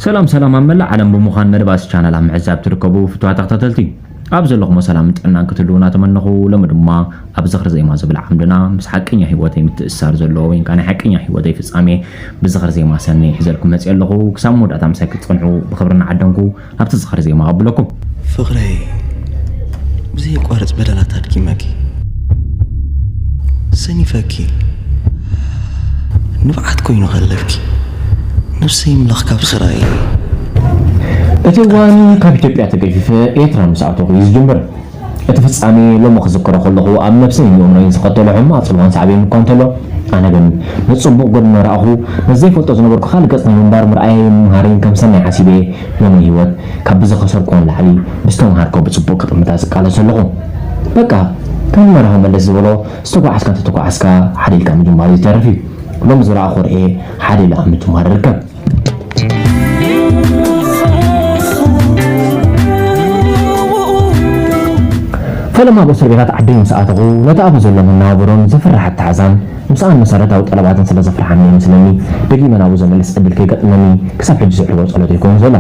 ሰላም ሰላም ኣብ መላእ ዓለም ብምዃን መደባት ቻናል ኣብ ምዕዛብ ትርከቡ ፍትዋት ተኸታተልቲ፣ ኣብ ዘለኹሞ ሰላምን ጥዕናን ክትህልዉ እናተመነኹ፣ ሎሚ ድማ ኣብ ዝኽሪ ዜማ ዝብል ዓምድና ምስ ሓቀኛ ህይወተይ ምትእስሳር ዘለዎ ወይ ከዓ ናይ ሓቀኛ ህይወተይ ፍጻሜ ብዝኽሪ ዜማ ሰኒ ሒዘልኩም መፅየ ኣለኹ። ክሳብ መወዳእታ ምሳይ ክትጸንሑ ብኽብሪ እናዓደምኩ፣ ኣብቲ ዝኽሪ ዜማ ኣብለኩም። ፍቕረይ፣ ብዘየቋርጽ በደላት ኣድኪመኪ፣ ሰኒፈኪ፣ ንብዓት ኮይኑ ከለፍኪ፣ ነብሰይ ይምለኽ ካብ ስራይ። እቲ እዋን ካብ ኢትዮጵያ ተገፊፈ ኤርትራ ምስ ኣተኹ እዩ ዝጅምር። እቲ ፍጻሜ ሎሚ ክዝክሮ ከለኹ ኣብ ነብሰይን የእምሮይን ዝኸተሎ ሕማቕ ጽልዋን ሳዕቤን እኳ እንተሎ፣ ኣነ ግን ንጽቡቕ ጎድኑ ረኣኹ። ነዚ ዘይፈልጦ ዝነበርኩ ካልእ ገጽ ናይ ምንባር ምርኣየይን ምምሃረይን ከም ሰናይ ሓሲበ፣ ሎሚ ህይወት ካብ ብዝኸሰርክዎ ንላዕሊ ብዝተምሃርክዎ ብጽቡቕ ክጥምታ ዝቃለስ ዘለኹ። በቃ፣ ከም መራኹ መለስ ዝበሎ፣ ዝተጓዓዝካ እንተተጓዓዝካ ሓደ ኢልካ ምጅማር እዩ ዝተርፍ እዩ። ሎሚ ዝረኣኹ ርኤ ሓደ ኢለ ኣብ ምጅማር እርከብ። ፈለማ ኣብ እስር ቤታት ዓደይ ምስ ኣተኹ፣ ነቲ ኣብኡ ዘሎ መነባብሮን ዘፍርሕ ኣተሓዛን ምስኣን መሰረታዊ ጠለባትን ስለ ዘፍርሓኒ ይመስለኒ፣ ደጊመ ናብኡ ዘመልስ ዕድል ከይገጥመኒ ክሳብ ሕጂ ዘዕልቦ ጸሎተይ ኮይኑ ዘሎ።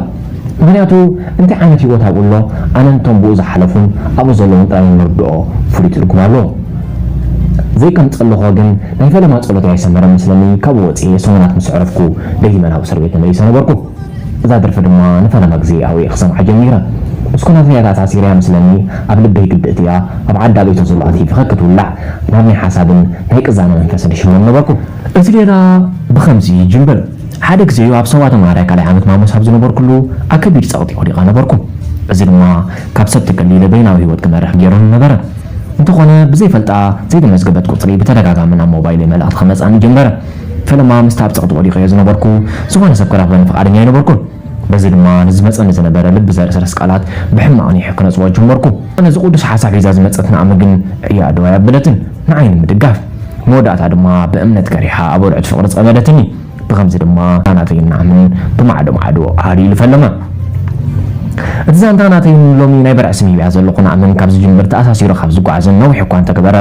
ምኽንያቱ፣ እንታይ ዓይነት ህይወት ኣብኡ ኣሎ፣ ኣነን እቶም ብኡ ዝሓለፉን ኣብኡ ዘለዉን ጥራይ ንርድኦ ፍሉይ ትርጉም ኣለዎ። ዘይቀምጸ ኣለኹ ግን፣ ናይ ፈለማ ጸሎተይ ኣይሰመረን መስለኒ፣ ካብኡ ወጺኤ ሰሙናት ምስ ኣዕረፍኩ፣ ደጊመ ናብ እስር ቤት ተመሊሰ ነበርኩ። እዛ ደርፊ ድማ ንፈለማ ግዜ ኣብኡ እየ ክሰምዓ ጀሚረ። ምስ ኩነታተይ እያ ተኣሳሲራ እያ መስለኒ፣ ኣብ ልበይ ግብእቲ እያ፣ ኣብ ዓዲ ኣበይቶ ዘለዋ ቲቪ ከክትውላዕ፣ ናብ ናይ ሓሳብን ናይ ቅዛነ መንፈስን ይሽመም ነበርኩ። እቲ ሌላ ብኸምዚ ይጅምር። ሓደ ግዜ እዩ ኣብ ሰውራ ተምሃራይ ካልኣይ ዓመት ማሙስ ኣብ ዝነበርኩሉ ኣብ ከቢድ ጸቕጢ ወዲቐ ነበርኩ። እዚ ድማ ካብ ሰብ ተገሊለ በይናዊ ህይወት ክመርሕ ገይሩኒ ነበረ። እንተኾነ ብዘይፈልጣ ዘይተመዝገበት ቁጽሪ ብተደጋጋሚ ናብ ሞባይለይ መልእኽቲ ክመጽኣኒ ጀመረ። ፈለማ ምስቲ ኣብ ጸቕጢ ወዲቐዮ ዝነበርኩ ዝኾነ ሰብ ክረኽበኒ ፍቓደኛ ኣይነበርኩን። በዚ ድማ ንዝመጸኒ ዝነበረ ልቢ ዘረስርስ ቃላት ብሕማቕ ኒሕ ክነጽጎ ጀመርኩ። ነዚ ቅዱስ ሓሳብ ሒዛ ዝመጸት ናእሚ ግን ዕያ ደው ኣየበለትን፣ ንዓይ ንምድጋፍ። መወዳእታ ድማ ብእምነት ገሪሓ ኣብ ወልዑት ፍቕሪ ጸመደትኒ። ብኸምዚ ድማ ናተይን ናእምን ብማዕዶ ማዕዶ ኣሃዲሉ ፈለመ። እቲ ዛንታ ናተይን ሎሚ ናይ በርዒ ስም ሂብያ ዘለኹ ናእምን ካብ ዝጅምር ተኣሳሲሩ ካብ ዝጓዓዝን ነዊሕ እኳ እንተገበረ፣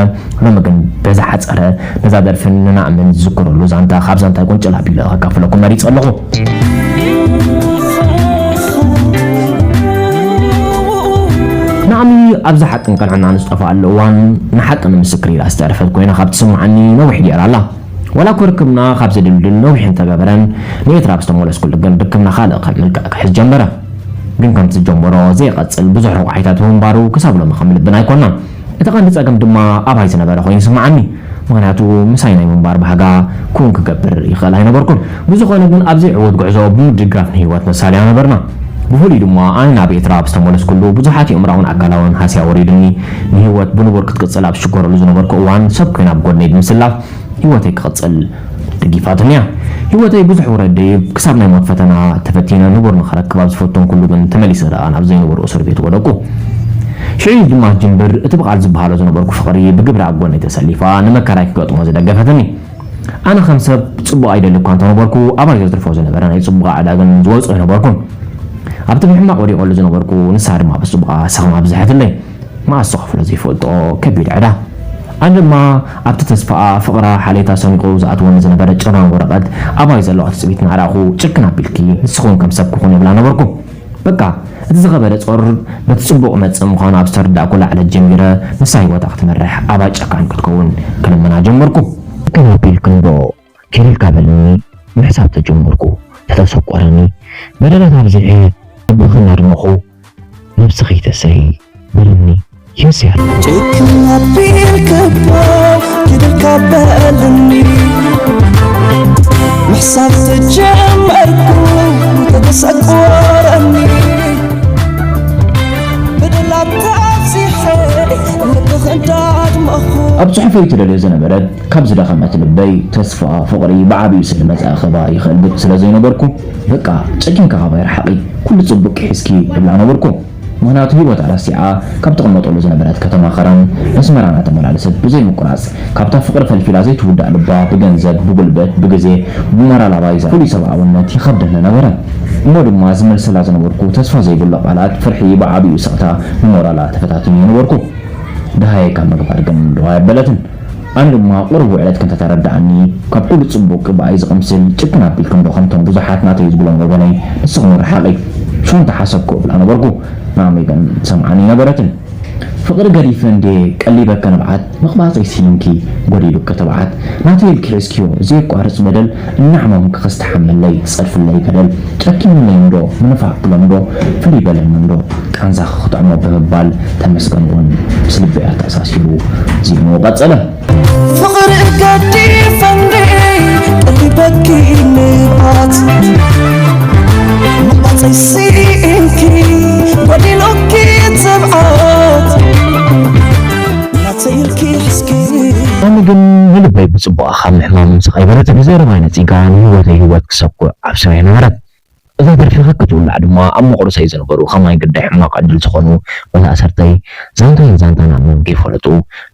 ሎሚ ግን በዚ ሓጸረ ነዛ ደርፍን ንናእምን ዝዝክረሉ ዛንታ ካብ ዛንታይ ቁንጭል ኣቢለ ከካፍለኩም መሪጸ ኣለኹ። ናእሚ ኣብዚ ሓቅን ቅንዕናን ዝጠፍኣሉ እዋን ንሓቂ ንምስክር ኢላ ዝተረፈት ኮይና ካብ ትስምዓኒ ነዊሕ ገይራ ኣላ። ዋላ እኮ ርክብና ካብ ዝድልድል ነዊሕ እንተገበረን፣ ንኤርትራ ኣብ ዝተመለስኩሉ ግን ርክብና ካልእ ከም ምልክዕ ክሕዝ ጀመረ። ግን ከምቲ ዝጀመሮ ዘይቐጽል ብዙሕ ረቋሒታት ብምንባሩ ክሳብ ሎሚ ከም ልብና ኣይኮናን። እቲ ቀንዲ ጸገም ድማ ኣባይ ዝነበረ ኮይኑ ይስምዓኒ። ምኽንያቱ ምሳይ ናይ ምንባር ባህጋ ክውን ክገብር ይኽእል ኣይነበርኩን። ብዝኾነ ግን ኣብ ዘይዕዉት ጉዕዞ ብምድጋፍ ንህይወት ነሳልያ ነበርና። ብፍሉይ ድማ ኣነ ናብ ኤርትራ ኣብ ዝተመለስኩሉ ብዙሓት የእምራውን ኣካላውን ሃስያ ወሪዱኒ። ንህይወት ብንቡር ክትቅጽል ኣብ ዝሽገረሉ ዝነበርኩ እዋን ሰብ ኮይና ኣብ ጎድነይ ብምስላፍ ህይወተይ ክቕጽል ደጊፋትኒ እያ። ህይወተይ ብዙሕ ውረድ ደይብ ክሳብ ናይ ሞት ፈተና ተፈቲነ ንቡር ንኽረክብ ኣብ ዝፈተንኩሉ ግን ተመሊሰ ደኣ ናብ ዘይንቡር እስር ቤት ወደቅኩ። ሽዑ ድማ ጅምብር እቲ ብቓል ዝበሃሎ ዝነበርኩ ፍቕሪ ብግብሪ ኣብ ጎነይ ተሰሊፋ ንመከራይ ክገጥሞ ዝደገፈትኒ። ኣነ ከም ሰብ ጽቡቕ ኣይደሊ እኳ እንተነበርኩ ኣባይ ዘትርፎ ዝነበረ ናይ ጽቡቕ ኣዕዳግን ዝወጽኦ ኣይነበርኩን። ኣብቲ ብሕማቕ ወዲቐሉ ዝነበርኩ ንሳ ድማ ብጽቡቓ ሰኽማ ኣብዝሐትለይ። መኣስ ዝኸፍሎ ዘይፈልጦ ከቢድ ዕዳ። ኣነ ድማ ኣብቲ ተስፋኣ፣ ፍቕራ፣ ሓሌታ ሰኒቑ ዝኣትወኒ ዝነበረ ጭራም ወረቐት ኣባይ ዘለዋ ትጽቢት እናረኣኹ ጭክን ኣቢልኪ ንስኺ እውን ከም ሰብ ክኹን ይብላ ነበርኩ። በቃ እቲ ዝኸበደ ጾር በቲ ጽቡቕ መጽእ ምዃኑ ኣብ ዝተረዳእኩላ ዕለት ጀሚረ ንሳ ህይወታ ክትመርሕ ኣባይ ጨካን ክትከውን ክልምና ጀመርኩ። ጭክን ኣቢልኪ እንዶ ኬልልካ በልኒ ምሕሳብ ተጀመርኩ። ተተሰቆረኒ በደላት ኣብዚሐ ልብኺ እናድመኹ ነብስኺ ተሰይ በልኒ። የስያ ጭክን ኣቢልክቦ ክብልካ በልኒ ምሕሳብ ተጀመርኩ ተተሰቆረኒ በደላት ኣብዚሐ ልብኺ እንዳድመኹ ኣብ ጽሑፈይ ትደልዮ ዝነበረት ካብ ዝደኸመት ልበይ ተስፋ ፍቕሪ ብዓብዩ ስለ መጻኢ ክህባ ይኽእል ስለ ዘይነበርኩ በቃ ጨኪንካ ካባይ ርሓቒ ኩሉ ጽቡቕ ሒዝኪ እብላ ነበርኩ። ምኽንያቱ ህይወታ ረሲዓ ካብ ትቕመጠሉ ዝነበረት ከተማ ኸረን ኣስመራ እናተመላለሰት ብዘይ ምቁራጽ ካብታ ፍቕሪ ፈልፊላ ዘይትውዳእ ልባ ብገንዘብ ብጉልበት ብግዜ ብሞራል ኣባይዛ ፍሉይ ሰብኣውነት ይኸብደኒ ነበረ። እሞ ድማ ዝመልሰላ ዝነበርኩ ተስፋ ዘይብሎ ቃላት ፍርሒ ብዓብዩ ስቕታ ንሞራላ ተፈታቲኑ ነበርኩ። ደሃየ ካብ ምግባር ግን ደው ኣየበለትን። ኣነ ድማ ቁሩብ ውዕለት ከም ተተረድኣኒ፣ ካብ ኩሉ ጽቡቕ ቅብኣይ ዝቕምስል ጭክን ኣቢልክንዶ ከምቶም ብዙሓት ናተይ ዝብሎም ወገነይ ንስኹም ርሓቒ። ሽዑ እንተሓሰብኩ እብላ ነበርኩ። ንኣመይ ግን ትሰምዓኒ ነበረትን። ፍቕሪ ገዲፈ እንዴ ቀሊበ ከንብዓት፣ ምቕባጸይ ስኢንኪ ጎዲሉኪ ትብዓት። ናተይ ኢልኪ ሒዝክዮ ዘየቋርጽ በደል፣ እናሕመምኪ ክስትሓመለይ ትጸድፍለይ በደል። ጨኪንለይ እንዶ ምንፋቕ ክለምዶ፣ ፍልይ በለኒ እንዶ ቃንዛኺ ክጥዕሞ ብምባል ተመስገን እውን ምስ ልበይ ኣተኣሳሲሩ ዜምኡ ቀጸለ። ፍቕሪ ገዲፈ እንዴ ቀሊበኪ ንብዓት፣ ምቕባጸይ ስኢንኪ ጎዲሉኪ ትብዓት። ኣነ ግን ንልበይ ብጽቡቕ ካብ ምሕማም ስቕ ኣይበለትን። ዘረባይ ነጺጋ ንህይወተይ ህይወት ክሰብኩ ኣብ ስራይ ነበረት። እዛ ደርፊ ከክትውላዕ ድማ ኣብ መቑርስይ ዝነበሩ ከማይ ግዳይ ሕማቕ ዕድል ዝኾኑ መተኣሰርተይ ዛንታይን ዛንታን ኣብ መን ከይፈለጡ፣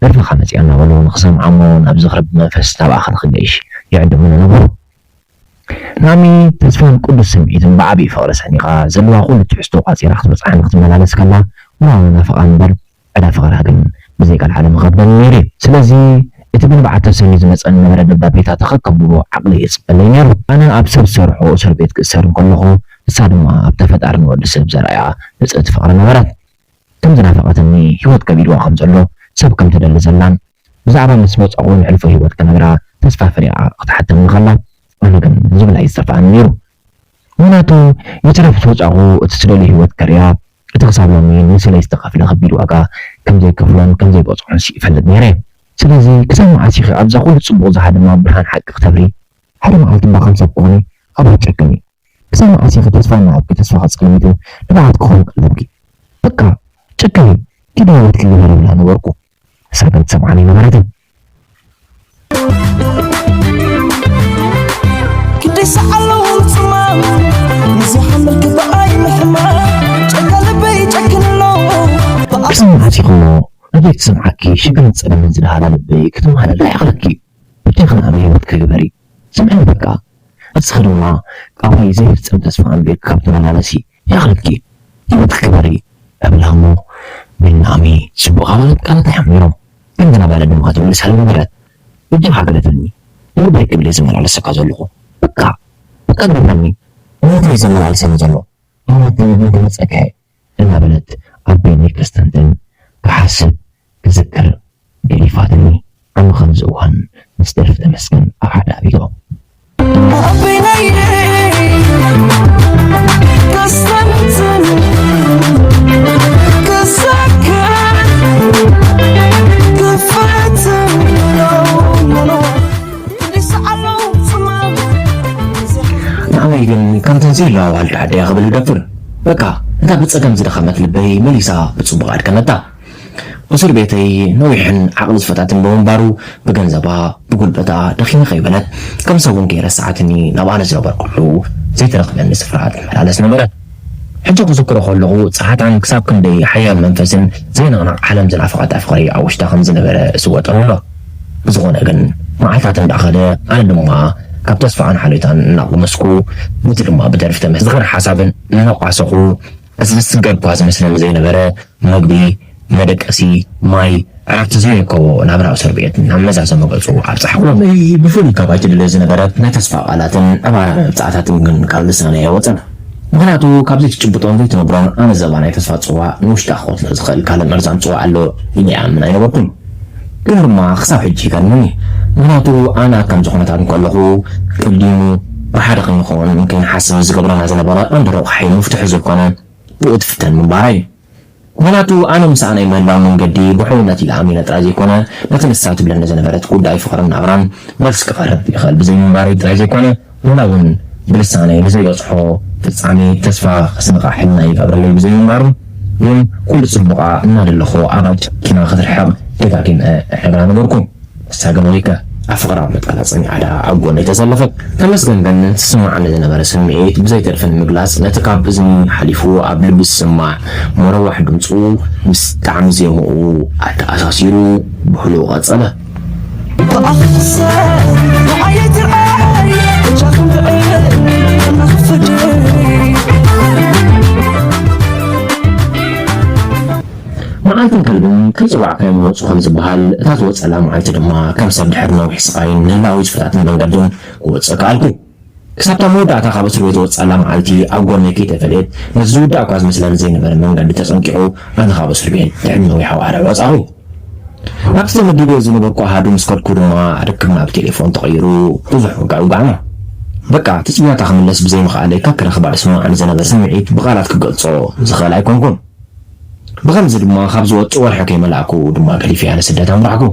ደርፍኻ መጺኣ እናበሉ ንኽሰምዓሞ ናብ ዝኽሪ ብመንፈስ ናብኣ ክንክገይሽ ይዕድሙኒ ነበሩ። ናሚ ተስፋን ቅዱስ ስምዒትን ብዓብዪ ፍቕሪ ሰኒቓ ዘለዋ ኩሉ ትሕዝቶ ቋጺራ ክትበጽሓ ንክትመላለስ ከላ፣ ወላ ናፍቓ እምበር ዕዳ ፍቕራ ግን ብዘይ ቀልዓለም ይኸብደኒ ነይሩ እዩ። ስለዚ እቲ ብንብዓት ተሰንዩ ዝመጸኒ ነበረ ደብዳቤታት ከከንብቦ ዓቕሊ ይጽበለይ ነይሩ። ኣነ ኣብ ሰብ ዝሰርሖ እስር ቤት ክእሰር እንከለኹ፣ ንሳ ድማ ኣብታ ፈጣሪ ንወዲ ሰብ ዘርኣያ ንጽህቲ ፍቕሪ ነበረት። ከም ዝናፈቐትኒ፣ ህይወት ከቢድዋ ከም ዘሎ፣ ሰብ ከም ትደሊ ዘላን ብዛዕባ ምስ መጻኹ ንሕልፎ ህይወት ክነግራ ተስፋ ፈሪቓ ክትሓተኒ ከላ፣ ኣነ ግን ዝብላ እዩ ዝጠፍኣኒ ነይሩ። ምኽንያቱ ይትረፍ ተወጻኹ እቲ ትደልዮ ህይወት ከርእያ፣ እቲ ክሳብ ሎሚ ንስለይ ዝተኸፍለ ከቢድ ዋጋ ከም ዘይከፍሎን ከም ዘይበጽሖን ሲ ይፈልጥ ነይረ። ስለዚ ክሳብ መዓስ ኢኺ ኣብዛ ኩሉ ጽቡቕ ዝሃደማ ብርሃን ሓቂ ክተብሪ? ሓደ መዓልቲ እባ ከም ሰብ ክኾኒ ኣብኣ ጨክኒ። ክሳብ መዓስ ኢኺ ተስፋ እናሃብኪ ተስፋ ከጽልሚቱ ንብዓት ክኾን ቀለብኪ? በቃ ጨክኒ፣ ኪዲ ህይወትኪ ግበሪ ብላ ነበርኩ። ንሳ ግን ትሰምዓኒ ነበረትን። ክንደይ ሰዓሎ ጽማም ንዝሓመልኪ ብኣይ ምሕማም ጨካ ልበይ ጨክንሎ። ክሳብ መዓስ ኢኺ እሞ ናበይ ክሰምዓኪ ሽግርን ጸገምን ዝደሃላ ልበይ ክትማለላ ይኽለኪ? ብጀኻ ንኣመ ህይወት ክግበሪ ስምዕኒ በቃ። እስኺ ድማ ካባይ ዘይፍጸም ተስፋ ኣንቢርኪ ካብ ትመላለሲ ይኽለኪ። ህይወት ክግበሪ እብላ እሞ ብናሚ ጽቡቕ ቃላት ኣይሓሚሮም። ግን ገና ባለ ድማ ክትምልሳለይ ነበረት። ብጀኻ ግደፈኒ። ንልበይ ክብል እየ ዝመላለሰካ ዘለኹ። በቃ በቃ ግደፈኒ። እምነተይ ዘመላልሰኒ ዘሎ። እምነት ግን መጸካ እየ። እናበለት ኣብ በይነይ ከስተንትን ክሓስብ ክዝክር ገዲፋትኒ። ዓሚ ከምዚ እዋን ምስ ደርፊ ተመስገን ኣብ ሓደ ኣቢቶ። ኣበይናይ ከስተንትን ክዘክር ክፈትን ክንዲ ሰዓሎ ጽማም ንዓይ ግን ከምተን ዘይብላ ኣዋልድ ዓደያ ክብል እደፍር። በቃ፣ እታ ብጸገም ዝደኸመት ልበይ መሊሳ ብጽቡቕ ኣድከመታ። እስር ቤተይ ነዊሕን ዓቕሊ ዝፈታትን ብምንባሩ፣ ብገንዘባ፣ ብጉልበታ ደኺመ ከይበለት፣ ከም ሰብ እውን ከይረስዓትኒ፣ ናብ ኣነ ዝነበርኩሉ ዘይተረኽበኒ ስፍራ ትመላለስ ነበረት። ሕጂ ክዝክሮ ከለኹ፣ ጸሓታን ክሳብ ክንደይ ሓያል መንፈስን ዘይንቕነቕ ዓለም ዝናፈቐታ ፍቕሪ ኣብ ውሽጣ ከም ዝነበረ እስወጠሉ ኣሎ። ብዝኾነ ግን፣ መዓልታት እንዳኸደ፣ ኣነ ድማ ካብ ተስፋኣን ሓልዮታን እናቐመስኩ፣ ነቲ ድማ ብደርፊ ተመስገን ሓሳብን እናቋሰኹ፣ እዚ ዝስገር እኳ ዝመስለኒ ዘይነበረ፣ መግቢ፣ መደቀሲ፣ ማይ፣ ዕረፍቲ ዘይርከቦ ናብራ እስር ቤት ናብ መዛዘሚ ገጹ ኣብጻሕኩ። ብፍሉይ ካብ ኣይትድለ ዝነበረት ናይ ተስፋ ቃላትን ነባራዊ መብጽዓታትን ግን ካብ ልሳነይ ኣይወጸን። ምኽንያቱ፣ ካብ ዘይትጭብጦን ዘይትነብሮን ኣነ ዘባ ናይ ተስፋ ጽዋእ ንውሽጣ ክቐትሎ ዝኽእል ካልእ መርዛም ጽዋእ ኣሎ ኢለ ይኣምን ኣይነበርኩን። ግን ድማ ክሳብ ሕጂ ይገርመኒ። ምኽንያቱ፣ ኣነ ኣብ ከምዚ ኩነታት እንከለኹ፣ ቀዲሙ ብሓደ ክንኸውን ከይንሓስብ ዝገብረና ዝነበረ ቀንዲ ረቑሓይ መፍትሒ ዘይኮነ፣ ብኡ ትፍተን ምንባራ እዩ። ምኽንያቱ ኣነ ምስኣ ናይ ምህላው መንገዲ ብሕውነት ኢለ ኣሚነ ጥራይ ዘይኮነ፣ ነቲ ንሳ ትብለኒ ዝነበረት ጉዳይ ፍቕርን ናብራን መልሲ ክቐርብ ይኽእል ብዘይምንባረይ ጥራይ ዘይኮነ፣ ዋላ እውን ብልሳነይ ንዘይበጽሖ ፍጻሜ ተስፋ ክስንቓ ሕልና ይገብረለይ ብዘይምንባሩ፣ እውን ኩሉ ጽቡቓ እናደለኹ ኣብኣ ጨኪና ክትርሕቕ ደጋጊመ እሕብራ ነበርኩ። ንሳ ግን ወይከ ኣብ ፍቕራዊ መጥቃዕታ ጸኒዓ ደኣ ኣብ ጎነይ ተሰለፈት። ተመስገን ግን ዝስምዓኒ ዝነበረ ስምዒት ብዘይ ትርፊ ንምግላጽ፣ ነቲ ካብ እዝኒ ሓሊፉ ኣብ ልቢ ዝስማዕ መረዋሕ ድምጹ ምስ ጣዕሚ ዜምኡ ኣተኣሳሲሩ ብህሉው ቀጸለ። ብኣኽሰ ንዓየይ ትርኣይ፣ እጃኹም ትዕል እናኽፍድ። መዓስ ከልብን ከይጸዋዕካዮ ምወጹ ከም ዝበሃል፣ እታ ዝወጸላ መዓልቲ ድማ ከም ሰብ ድሕሪ ነዊሕ ስቓይን ንህላዊ ዝፍታትን መንገድን ክወጽእ ከኣልኩ። ክሳብታ መወዳእታ ካብ እስር ቤት ዝወጸላ መዓልቲ ኣብ ጎነይ ከይተፈልየት፣ ነቲ ዝውዳእ እኳ ዝመስለኒ ዘይነበረ መንገዲ ተጸንቂቑ፣ ኣነ ካብ እስር ቤት ድሕሪ ነዊሕ ኣዋርሕ ወጻኹ። ናብቲ ተመዲበዮ ዝነበርኩ ኣሃዱ ምስ ከድኩ ድማ ርክብና ብቴሌፎን ተቐይሩ፣ ብዙሕ ውግዕ ውጋዕና። በቃ፣ ትጽቢያታ ክምለስ ብዘይምኽኣለይ ካብ ክረኽባ ዝስምዓኒ ዝነበረ ስምዒት ብቓላት ክገልጾ ዝኽእል ኣይኮንኩን። ብኸምዚ ድማ ካብ ዝወጽእ ወርሒ ከይመላእኩ ድማ ገዲፈያ ንስደት ኣምራሕኩ።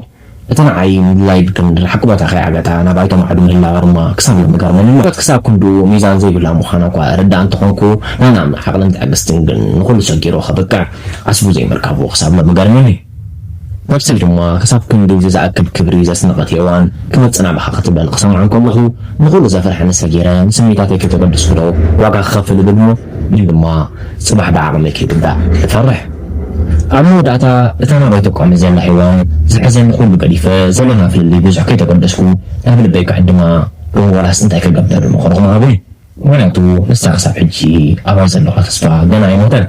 እቲ ንዓይ ምድላይ ብክንዲ ሓቂ ቦታ ከይዓገታ ናባይቶም ዓዱ ምህላዋ ድማ ክሳብ ሎሚ ገርመኒ ኣሎ። ክሳብ ክንድኡ ሚዛን ዘይብላ ምዃና እኳ እርዳእ እንተኾንኩ፣ ናይ ንኣምን ዓቕልን ትዕግስትን ግን ንኹሉ ሰጊሩ ከብቅዕ ዓስቡ ዘይምርካቡ ክሳብ ሎሚ ገርመኒ። ነብሰይ ድማ ክሳብ ክንድዚ ዝኣክል ክብሪ ዘስነቐት ሄዋን ክመጽእ ናባኻ ክትበል ክሰምዖ እንከለኹ፣ ንኹሉ ዘፍርሐኒ ሰጊረ ንስሚታተይ ከይተገደስኩ ዶ ዋጋ ክኸፍል እብል እሞ፣ ግን ድማ ጽባሕ ብዓቕመይ ከይጉዳእ እፈርሕ። ኣብ መወዳእታ እታ ናባይ ተቋሚ ዘላ ሄዋን ዝሕዘኒ ኩሉ ገዲፈ፣ ዘለና ፍልልይ ብዙሕ ከይተገደስኩ ናብ ልበይ ክዕድማ፣ ግን ዋላስ እንታይ ክገብር ምኸርኹ ምሃቡኒ። ምኽንያቱ ንሳ ክሳብ ሕጂ ኣባይ ዘለዋ ተስፋ ገና ኣይሞተን።